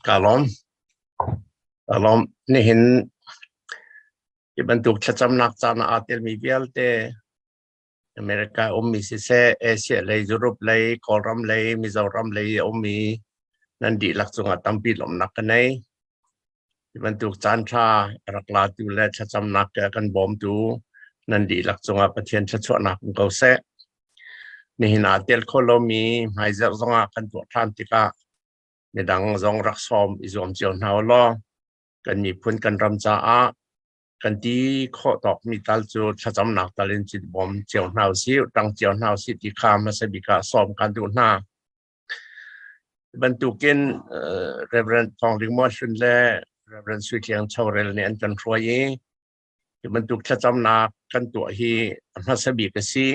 Ka lawm. Ka lawm. Nihin hi bantuk thlacamnak caan ah aa telmi vialte America ummi siseh, Asia lei, Europe lei, Kawlram lei, Mizoram lei a ummi nan dihlak cungah tampi lawmhnak ka nei. Hi bantuk caan ṭha a rak latu le thlacamnak ke a kan bawmtu nan dihlak cungah Pathian thluachuahnak um ko seh. Nihin aa tel kho lomi hmaizarh zongah kan tuah ṭhan tikah midang zong rak sawm i zuam cio hna u law kan miphun kan ram caah kan ti khawh tawkmi tal cu thlacamnak tal in cit bawm cio hna usih, ṭang cio hna usih ti kha hmasa bik ah sawm kan duh hna. Bantukin Reverend Thawng Ling Mual Hlun le Reverend Sui Tliang Chorel nih an kan hruai i hi bantuk thlacamnak kan tuah hi a hmasa bik a si.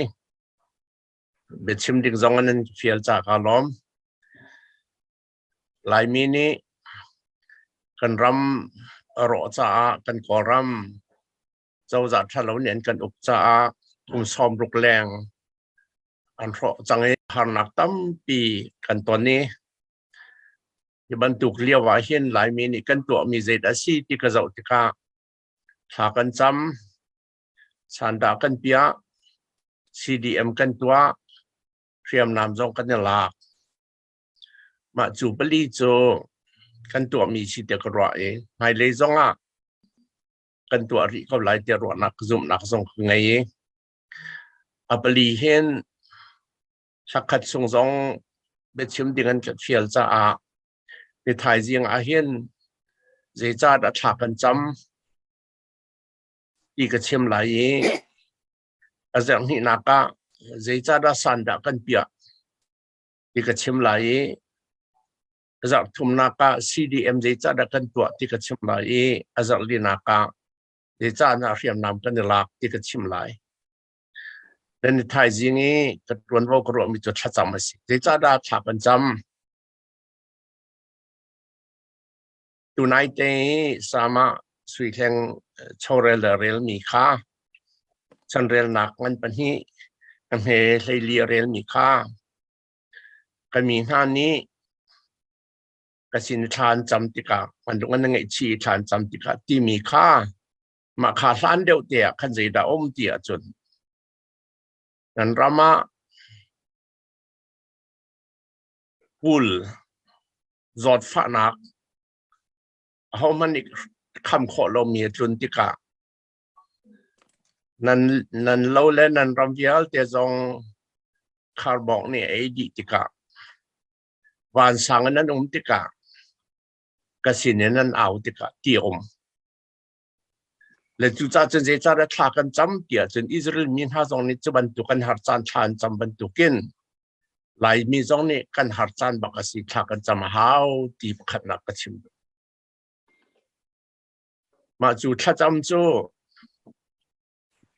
Biachim ding zong an in fial ca ka lawm. Laimi nih kan ram a rawh caah kan Kawlram cozah ṭhalo nih an kan uk caah kum 60 leng an hrawh cang i harnak tampi kan ton i hi bantuk lio ah hin Laimi nih kan tuahmi zeidah a si ti ka zoh tikah thla kan cam, sandah kan piah, CDM kan tuah, hriamnam zong kan i lak. Mah cu pali cu kan tuahmi si tiah ka ruah i hmailei zong ah kan tuah rih ko lai tiah ruahnak zumhnak zong ka ngei i a pali hin thlakhat chung zong biachim ding an ka fial caah ni thaizing ah hin zeicahdah thla kan cam ti ka chim lai i a zarh hnihnak ah zeicahdah sandah kan piah ti ka chim lai i a zarh thumnak ah CDM zeicahdah kan tuah ti ka chim lai i a zarh linak ah zeicahdah hriamnam kan i lak ti ka chim lai. Then ni thaizing i ka ṭuanvo ka ruahmi cu thlacam a si. Zeicahdah thla kan cam? Tunai te i sama suihleng chorel le relmi kha chanrelnak ngan pahnih ka hme hleili a relmi kha Ka mi hna nih ka sin thla an cam tikah an lung an ngaihchih i thla an cam tikah timi kha mah kha hlan deuh te ah khan zeidah a um ti ahcun nan ram ah pul zawtfahnak ahohmanh nih kham khawh lomi a tlun tikah nan nan lo le nan ram vialte zong kharbawk nih a ei dih tikah vansang in an um tikah ka sin in an au tikah ti a um. Le cucaah cun zeicahdah thla kan cam tiah cun Israel mi hna zong nih cu bantuk an har caan thla an cam bantukin Laimi zong nih kan har caan bak a si thla kan cam a hau ti pakhatnak ka chim duh. Mah cu thlacam cu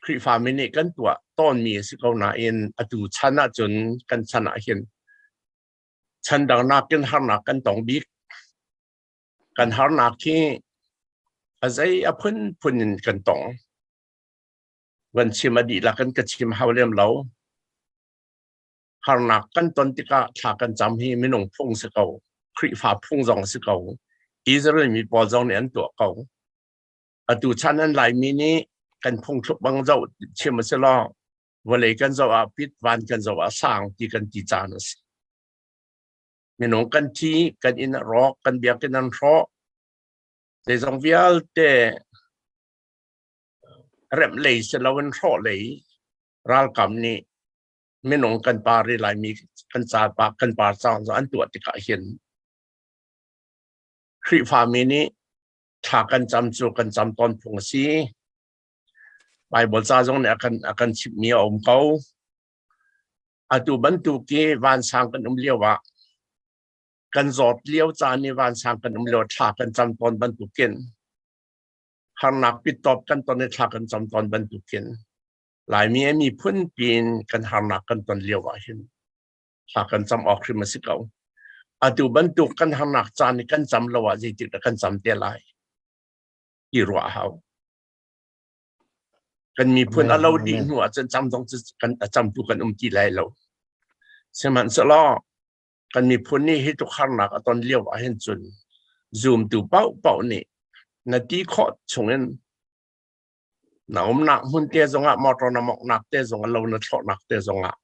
Khrihfami nih kan tuah tawnmi a si ko nain atu chan ahcun kan chan ah hin chan dang nakin harnak kan tong bik. Kan harnak hi a zei a phunphun in kan tong. Van chim a dihlak in ka chim hau lem lo. Harnak kan ton tikah thla kan cam hi minung phung si ko. Khrihfa phung zong si ko. Israel mi pawl zong nih an tuah ko. Atu chan an Laimi nih kan phungthluk bang zoh chim a si law vawlei kan zoh ah pit van kan zoh ah sang ti kan ti caan a si. Minung kan thi, kan inn a rawk, kan biakinn an hrawh. Zeizong vialte remh lei si loin hrawh lei ralkap nih minung kan par i Laimi kan ca pa kan par cang an tuah tikah hin Khrihfami nih thla kan cam cu kan cam tawn phung a si. Baibal ca zong nih a kan chimhmi a um ko. Atu bantuk i vansang kan um lio ah kan zawt lio caan i vansang kan um lio thla kan cam tawn bantukin harnak pittawp kan ton i thla kan cam tawn bantukin Laimi a miphun piin kan harnak kan ton lio ah hin thla kan cam awk hrim a si ko. Atu bantuk kan harnak caan i kan cam lo ah zeitik dah kan cam te lai ti ruah a hau. Kan miphun a lo dih hnu ah cun cam zong cu kan a camtu kan um ti lai lo. Sihmanhsehlaw kan miphun nih hi tluk harnak a ton lio ah hin cun Zumtu paohpaoh nih na ti khawh chungin na umnak hmun te zongah motor na mawknak te zongah lo na thlawhnak te zongah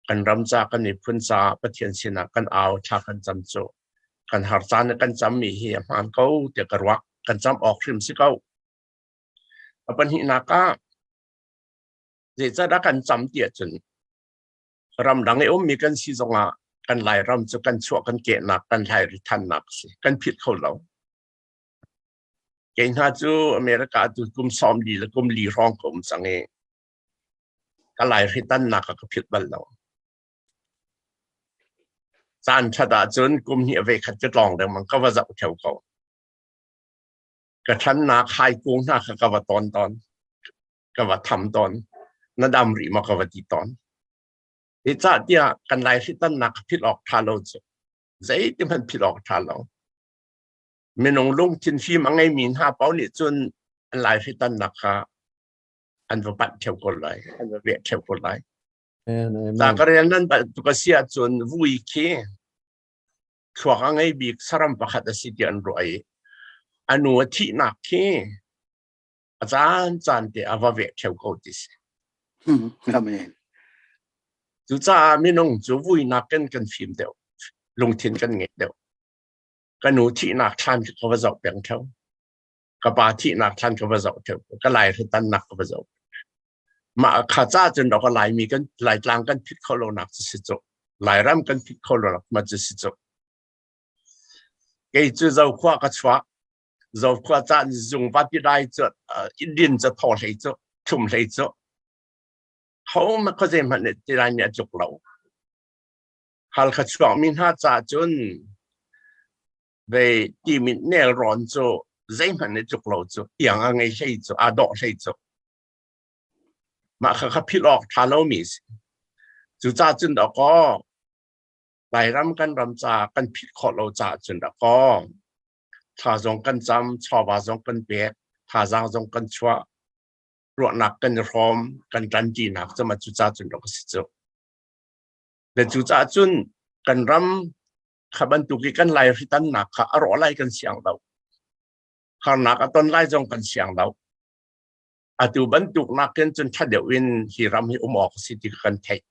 kan ram ca kan miphun ca Pathian sinah kan au thla kan cam cu kan har caan kan cammi hi a hmaan ko tiah ka ruah. Kan cam awk hrim si ko. A pahnihnak ah zeicahdah kan cam ti ahcun ramdang i ummi kan si zongah kan Lairam cu kan chuah kan kehnak kan hlairi thannak si kan philh kho lo. Kei hna cu America tu kum 40 le kum li hrawng ka um cang i ka laihri tannak ka philh bal lo. Caan ṭhat ahcun kum hnih a ve khat ka tlawng lengmang ka va zoh theo ko. Ka ṭhannak haikung hna kha ka va tawn tawn. Ka va tham tawn. Na dam rih maw ka va ti tawn. Zeicahtiah kan laihri tannak ka philh awk ṭha lo cu. Zeiti hmanh philh awk ṭha lo. Minung lungthin fim a ngeimi hna paoh nih cun an laihri tannak kha an va panh theo ko lai. An va veh theo ko lai. Ta ka rel nan bantuk a si ahcun vui khi thluak a ngei bik saram pakhat a si ti an ruah i a nu a thihnak khi a caan caan te a va veh theo ko ti si. Amen. Cucaah minung cu vui nakin kan fim deuh, lungthin kan ngei deuh. Ka nu thihnak thlan ka va zoh peng theo. Ka pa thihnak thlan ka va zoh theo. Ka lai hritannak ka va zoh. Mah kha ca cun rak Laimi kan Laitlang kan phit kho lo nak cu si cu. Lairam kan phit kho lo nak ma cu si cu. Kei cu Zokhua ka chuak. Zokhua caan zung va ti dai cu din cu thaw hlei cu thlum hlei cu. Ho ma khuazei hmanh nih ti dai nih a tluk lo. Halkha chuakmi hna ca cun ve timi nelrawn cu zeihmanh nih tluk lo cu iang a ngei hlei cu aa dawh hlei cu. Mah kha kha philh awk ṭha lomi a si. Cucaah cun dawkaw Lairam kan ram ca kan philh khawh lo caah cun dawkaw thla zong kan cam, chawva zong kan pek, thazaang zong kan chuah, ruahnak kan i hrawm, kan ṭanṭinak cu mah cucaah cun rak a si cu. Le cucaah cun kan ram kha bantuk i kan laihritannak kha a rawh lai kan siang lo. Harnak a ton lai zong kan siang lo. Atu bantuk nakin cun ṭha deuh in hi ram hi um awk a si ti kan theih.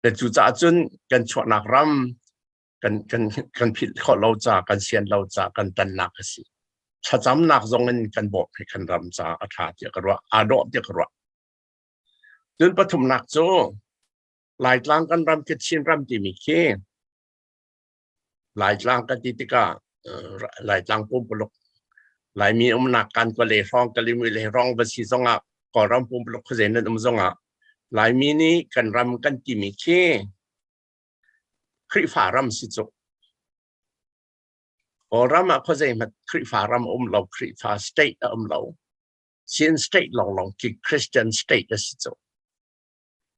Le cucaah cun kan chuahnak ram kan kan kan philh khawh lo ca kan sian lo ca kan tannak a si. Thlacamnak zong in kan bawmh hi kan ram ca a ṭha tiah ka ruah. Aa dawh tiah ka ruah. Cun pathumnak cu Laitlang kan ram khi Chin ram timi khi Laitlang kan ti tikah Laitlang pumpuluk Laimi umnak kan kua le hrawng Kalimi le hrawng va si zongah Kawlram pumpuluk khuazei nan um zongah Laimi nih kan ram kan timi khi Khrihfa ram si cu. Kawlram ah khuazei hmanh Khrihfa ram a um lo, Khrihfa state a um lo. Chin state lawnglawng khi Christian state a si cu.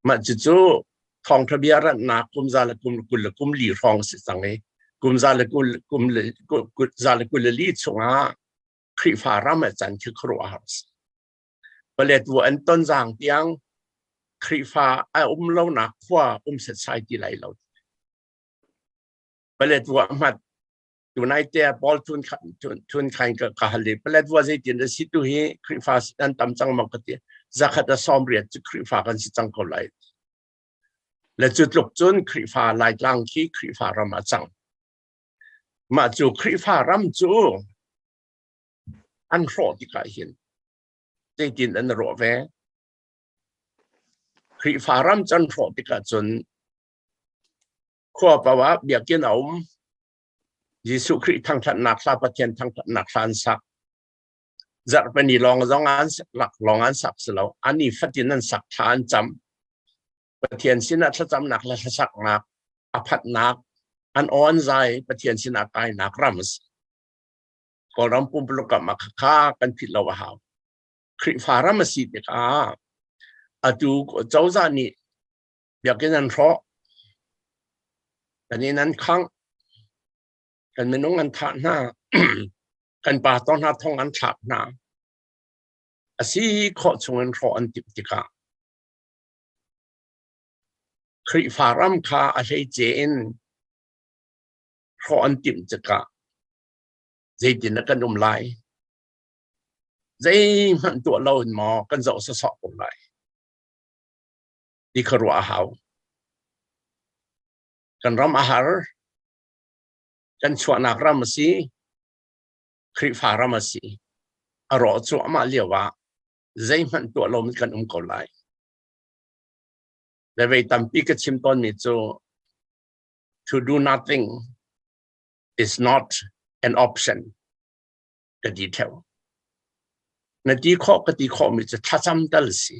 Mah cucu thawngṭha bia ranhnak kum za le kum 20 le kum li hrawng a si cang i kum za le kul kum le za le 24 chungah Khrihfa ram a can khi khuaruahhar a si. Paletwa an tonzaang tiang Khrihfa a um lonak khua um setsai ti lai lo. Paletwa hmat tunai te Paul Thun Thun Khain ka ka hal i Paletwa zeitin a si tu hi Khrihfa an tam cang maw ka ti. Zakhat a 80 cu Khrihfa kan si cang ko lai. Le cu tluk cun Khrihfa Laitlang khi Khrihfa ram ah cang. Mah cu Khrihfa ram cu an hrawh tikah hin zeitin an rawh ve? Khrihfa ram cu an hrawh tikah cun khua paoh ah biakinn a um. Jesuh Khrih thangṭhatnak hla Pathian thangṭhatnak hla an sak. Zarhpini lawng zong an lak lawng an sak si lo. An ni fatin an sak thla an cam. Pathian sinah thlacamnak le hlasaknak a phatnak an aw an zai Pathian sinah kainak ram a si. Kawlram pumpuluk kam ah kha kan philh lo a hau. Khrihfa ram a si tikah atu cozah nih biakinn an hrawh, kan inn an khangh, kan minung an thah hna, kan pastor hna thong an thlak hna. A si khawh chung in hrawh an timh tikah Khrihfa ram kha a hleice in hrawh an timh tikah. Zeitin dah kan um lai? Zeihmanh tuah lo in maw kan zoh sawsawh ko lai? Ti kha ruah a hau. Kan ram a har. Kan chuahnak ram a si. Khrihfa ram a si. A rawh cuahmah lio ah zeihmanh tuah lo in kan um ko lai. Le vei tampi ka chim tawnmi cu to do nothing is not an option ka ti theo. Na ti khawh ka ti khawh mi cu thlacam tal si.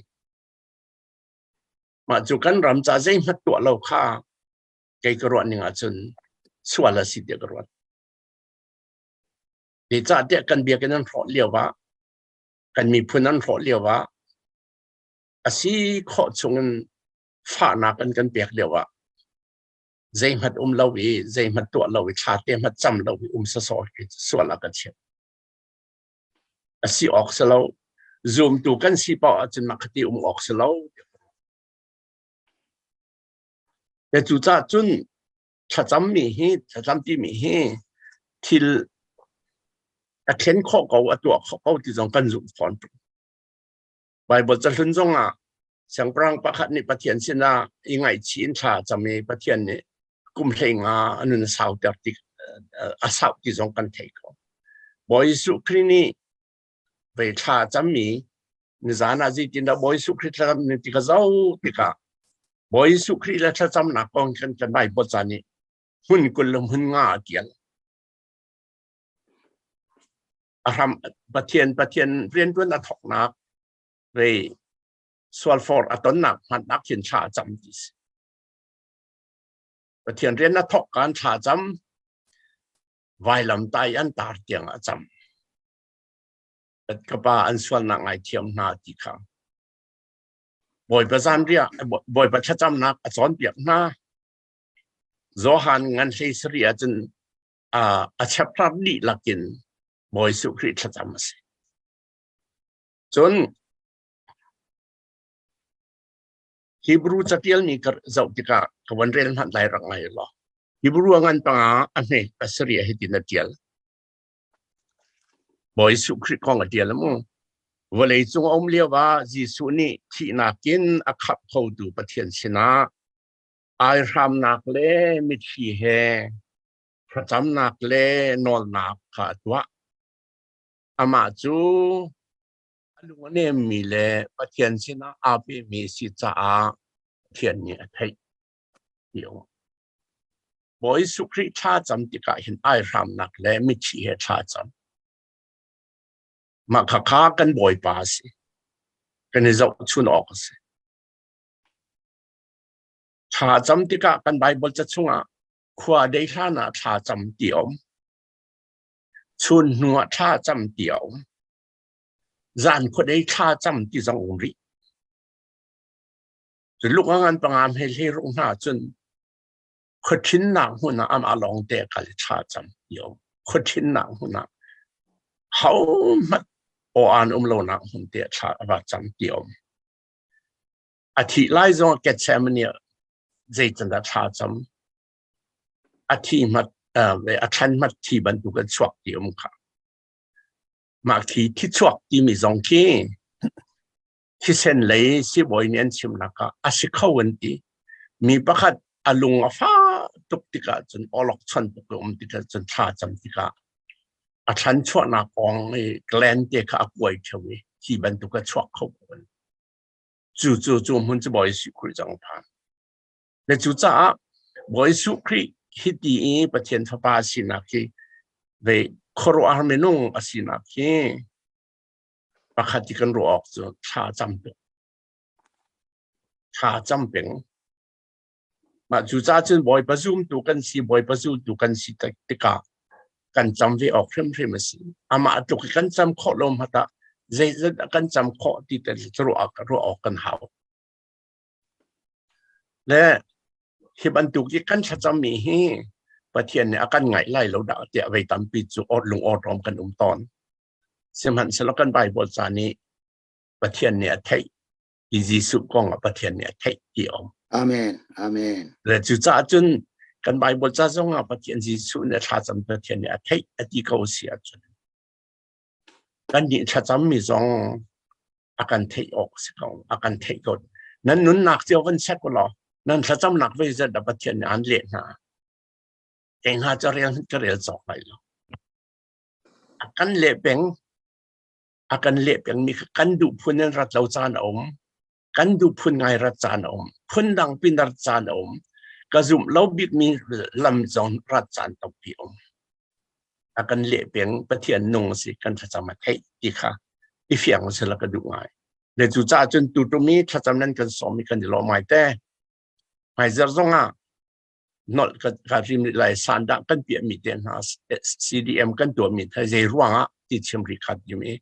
Mah cu kan ram ca zeihmanh tuah lo kha kei ka ruah ning ahcun sual a si tiah ka ruat. Zeicahtiah kan biakinn an hrawh lio ah kan miphun an hrawh lio ah a si khawh chungin fahnak an kan pek lio ah zeihmanh um lo i zeihmanh tuah lo i thla te hmanh cam lo i um sawsawh hi sual a kan chiah. A si awk si lo. Zumtu kan si paoh ahcun mah khati um awk si lo. Te cucaah cun thlacammi hi thlacam timi hi thil a thlen khawh ko a tuah khawh ko ti zong kan zumh fawn. Baibal cahlun zongah siangpahrang pakhat nih Pathian sinah i ngaihchih in thla a cam i Pathian nih kum 15 a nun a sauter ti a sauh ti zong kan thei ko. Bawi Jesuh Khrih nih vei thla a cammi nizan ah zeitindah Bawi Jesuh Khrih thlacam ni ti ka zoh tikah Bawi Jesuh Khrih le thlacamnak kong khan kan Baibal ca nih hmun 20 le hmun nga a tial. A hram Pathian Pathian riantuan a thawknak vei sualfor a tonnak hmanhnak khin thla a cam ti si. Pathian rian a thawk kan thla cam vailam tai an tar tiang a cam. Ka pa an sualnak ngaithiam hna ti kha. Bawipa zanriah Bawipa thlacamnak a cawnpiak hna. Johan ngan hlei sarih ahcun a chapter dihlak in Bawi Jesuh Khrih thlacam a si. Cun Hebrew catialmi ka zoh tikah ka van rel hmanh lai rak ngai law. Hebrew a ngan panga a hme pasarih hitin a tial. Bawi Jesuh Khrih kong a tial mu. Vawlei cung a um lio ah Jesuh nih thihnak in a khamh khotu Pathian sinah aihramnak le mitthli he thlacamnak le nawlnak kha a tuah. Amah cu a lung a nemmi le Pathian sinah aa pemi a si caah Pathian nih a theih. Ti a um. Bawi Jesuh Khrih thla cam tikah hin aihramnak le mitthli he thla cam. Mah khakha kan Bawipa a si. Kan i zohchun awk a si. Thla cam tikah kan Baibal ca chungah khua dei hlan ah thla cam ti a um. Chun hnu ah thla cam ti a um. Zan khuadei thla cam ti zong um rih. Cu luk a ngan pangam he hlei ruk hna cun khuathinnak hmun ah amah lawng te kal i thla cam ti a um. Khuathinnak hmun ah hohmanh aw an um lonak hmun te thla a va cam ti a um. A thih lai zong Gethsemane ah zeitindah thla cam a thi hmat a thlan hmat thi bantuk an chuak ti um kha. Mah khi thi chuak timi zong khi thisen lei sibawi nih an chimnak ah a si kho an ti. Mi pakhat a lung a fah tuk tikah cun awlok chon tuk a um tikah cun thla cam tikah a thlan chuahnak kong i gland te kha a kuai theo i thi bantuk a chuak kho ko. Cu cu cu hmun cu Bawi Jesuh Khrih cang phan. Le cucaah Bawi Jesuh Khrih hiti i Pathian Fapa sinak hi ve khuaruahhar minung a sinak hi pakhat i kan ruah awk cu thla cam peng. Thla cam peng. Mah cucaah cun Bawipa zumtu kan si, Bawipa zultu kan si tikah kan cam ve awk hrimhrim a si. Amah tluk i kan cam khawh lo hmanh ah zeizat dah kan cam khawh ti te ruah ruah awk kan hau. Le hi bantuk i kan thlacammi hi Pathian nih a kan ngaih lai lo dah tiah vei tampi cu awt lung awtawm kan um tawn. Sihmanhsehlaw kan Bible ca nih Pathian nih a theih i Jesuh kong ah Pathian nih a theih ti a um. Amen. Amen. Le cucaah cun Kan Bible ca zong ah Pathian Jesuh nih thlacam Pathian nih a theih a ti ko si ahcun kan nih thlacam mi zong a kan theih awk si ko, a kan theih ko. Nan nunnak cio van check law nan thlacamnak vei zat dah Pathian nih an leh hna. Kei hna cu rel ka rel cawk lai lo. A kan leh peng, a kan leh peng mi kha kan duh phun in rat lo caan a um. Kan duh phun ngai rat caan a um. Phun dang pin rat caan a um. Ka zumh lo bikmi lam zong rat caan tampi um. A kan leh peng Pathian nung si kan thlacam a theih ti kha i fiang sila ka duh ngai. Le cu caah cun tutum i thlacam nan kan sawm i kan i lawm ngai te. Hmaizarh zong ah nolh ka rim rih lai sandah kan piahmi te hna CDM kan tuahmi thai zei ruangah ti chim rih khat dim i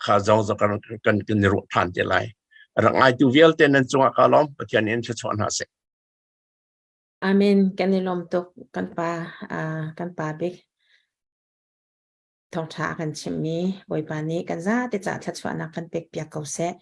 kha zong zong kan kan kan i ruah than te lai. Rak ngaitu vialte nan cungah ka lawm. Pathian in thluachuah hna seh. Amen. Kan i lawm tuk kan pa kan pa bik thawngtha a kan chimmi Bawipa nih kan zate ca thluachuahnak kan pek piak ko seh.